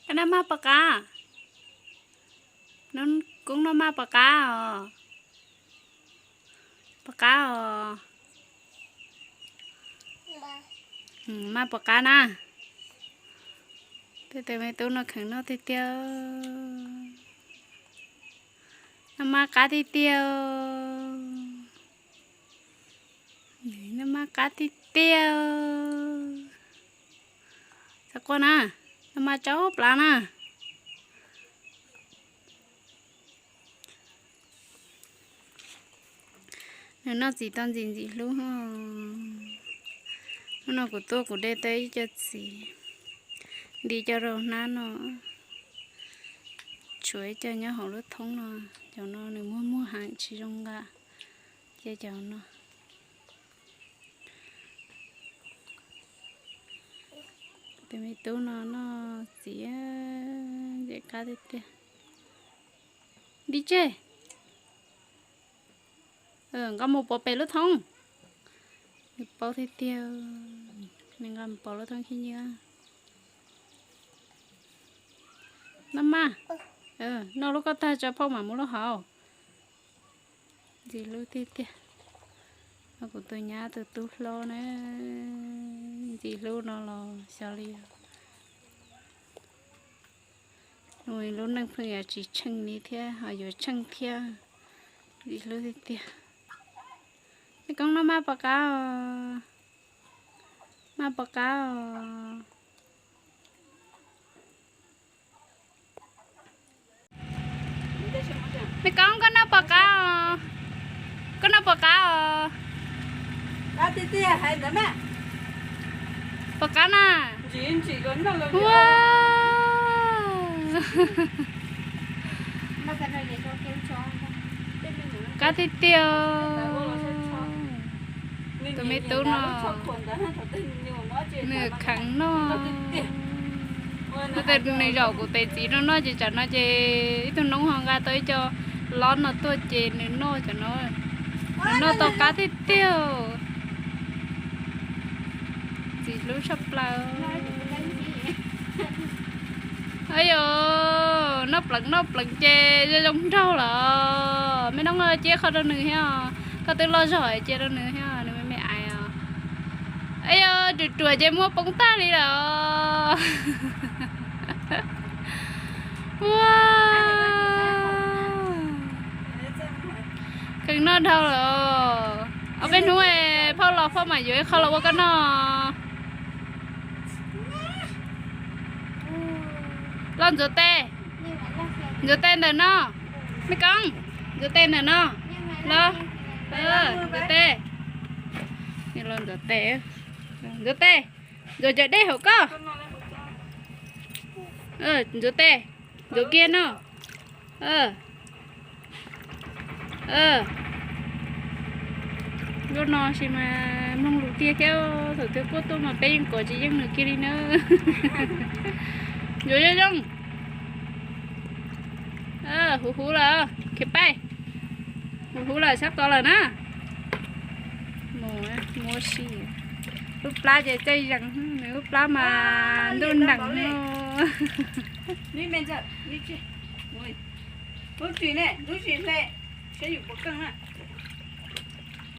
Koj noj maj puas qab? Koob noj maj puas qab os? Puas qab os? Maj puas qab na? Tej tus me tub no kheev noj tiag tiag. Noj maj qab tiag tiag. Noj maj qab tiag tiag. Txhob quaj na, noj maj tsaub plab na. Nws noj txiv tau ntxim ntxim hlub. Hnub no kuv tuaj kuv de tau ib co txiv, nti coj rau hnab no. Tshuav ib co nyob hauv lub thoob no, cov no nws muag muag heev tsis zoo nqa. Cia cov no. Tus me tub no noj txiv ntxim qab tiag tiag. Nti tseg. Nqa mus pov pem lub thoob. Nws paub tiag tiag, nws nqa mus pov lub thoob khib nyiab. Noj maj, noj lub koj tag tso phauj mam muab lub hauv. Ntxim hlub tiag tiag. No kuv tus nyab tus tub hlob na, ntxim hlub no los xyov li. Lub neej pheej yuav tsis tsheej li thiab ho yuav tsheej thiab. Ntxim hlub tiag tiag. Me koob noj maj puas qab os? Maj puas qab os? Me koob, koj noj puas qab os? Koj noj puas qab os? Puas qab na? Ua, qab tiag tiag. Tus me tub no nws kheev noj. Tus twg nws zaum kuv tes txiv no noj ces tsam no ces ib tug noob ho nqa tau ib co lob no tuaj ces nws noj cov no. Nws noj tau qab tiag tiag. Ntxim hlub tshaj plaws. Yog noj pleev noj pleev ces zoo zoo nraug lawm. Me noob, cia qho rau nws thiab. Koj twb loj zog cia rau nws thiab, nws me me ais os. Yog ruam ruam ces muab poob tag li lawm. Ua, kheev noj dhau lawm. Ob peb hnub phauj los phauj mam yuav ib qho los ua koj noj. Los ntxuav tes. Ntxuav tes ntawm no. Me koob, ntxuav tes ntawm no. Los, ntxuav tes. Los ntxuav tes. Ntxuav tes. Ntxuav cov dej hauv koj. Ntxuav tes. Ntxuav kiag no. Lub no sis mas mloog lus tiag thiab, thaum twg quaj tuaj mas peb yeej kov tsis yeej nws kiag li na. Ntxuav zoo zoo. Huv huv lawm, khiav pais. Huv huv lawm, sab tod lawm na. Mus, muab si. Lub plab ces caij zees, nws lub plab mas ntuj nteem no.